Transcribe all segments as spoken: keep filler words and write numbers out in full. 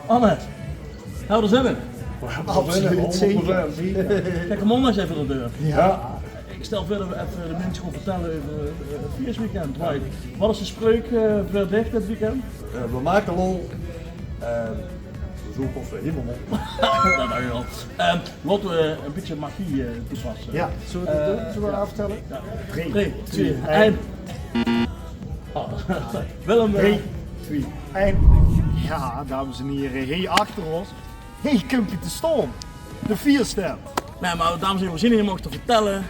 Anne, höbs se d'r zin in? Absoluut, zeker. Kiek, kom mer ins effe door de deur. Ja. Ich stel veur det v'r effe de minse gaon vertèlle euver, eh, 't fieësweekend. Wai, waat is de spreuk, eh, veur dich dit weekend? Eh, v'r make lol. Eh, v'r zoeke ós hielemaol op. Det dach ich al. Ehm, laote v'r ein bietje magie, eh, toepasse. Ja, zölle v'r det doon? Zölle v'r aftèlle? Ja. Drie, twee, ein. Oh. Willem, eh. Drie, twee, ein. Ja, dames en hiere, hie achter ós. Hie kump 'r te staon. De fieëstent. Nae, mer dames en hiere, v'r zeen hie óm te vertèlle.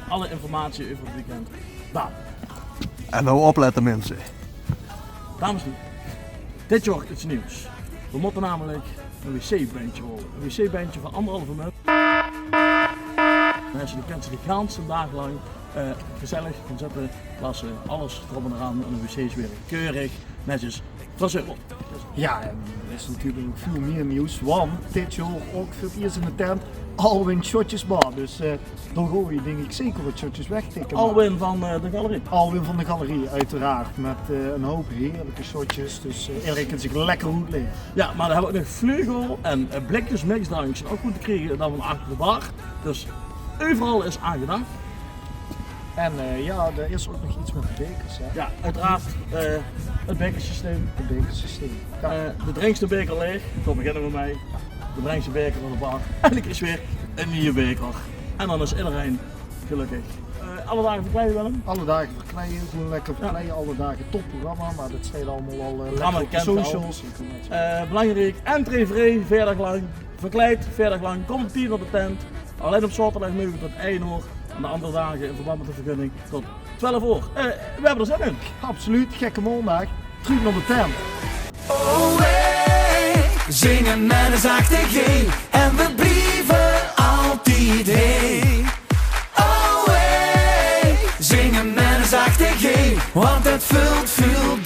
Alle informatie euver 't weekend. Bam. En noe oplètte, minse. Dames en hiere, dit jaor get nuuj. V'r mótte namelik ein wc-bendje haole. Ein wc-bendje van anderhalve meter. Minse, die kinne de ganse daag lank, eh, gezellig gaon zitte, plasse, alles d'rop en d'raan. En de wc's waere keurig, netjes, verzörg. Ja, en d'r is natuurlik nog väöl mieë nuuj, want dit jaor ouch veur 't ieëst in de tent Alwin Shotjes Bar. Dus, eh, dao gaon v'r, dink ich, zeker get shotjes wegtikke. Alwin van, eh, de Galerie. Alwin van de Galerie, oeteraard. Mit, eh, ein hoop heerlike shotjes. Dus, eh, ederein kin zich lekker oetlaeve. Ja, mer v'r höbbe ouch nog Vleugel en, eh, blikskes mixdrank zeen ouch good te kriege dan van achter de bar. Dus euveral is aan gedach. En, eh, ja, d'r is ouch nog get mit de baekers, hè? Ja, oeteraard, eh, 't baekersysteem. 't Baekersysteem. Ja. Eh, de drinks de baeker laeg, dao beginne v'r mei. De drinks de baeker nao de bar. En d'r is weer eine nuuje baeker. En dan is ederein gelökkig. Eh, alle daag verkleie, Willem? Alle daag verkleie, gewoeën lekker verkleie, alle daag topprogramma, mer det steit allemaol al, eh, lekker op de socials. Eh, belangriek, entree vrie, veer daag lank. Verkleid, veer daag lank. Kóm óm tieën nao de tent. Allein op zaoterdaag meuge v'r tot ein oor. En de anger daag in verband mit de vergunning tot twelf oor. Eh, v'r höbbe d'r zin in. Absoluut, Gekke Maondaag. Trök nao de tent. Oh, hey, zinge mit ein zachte G. En v'r blieve altied hey. Oh, hey, zinge mit ein zachte G. Want det veult väöl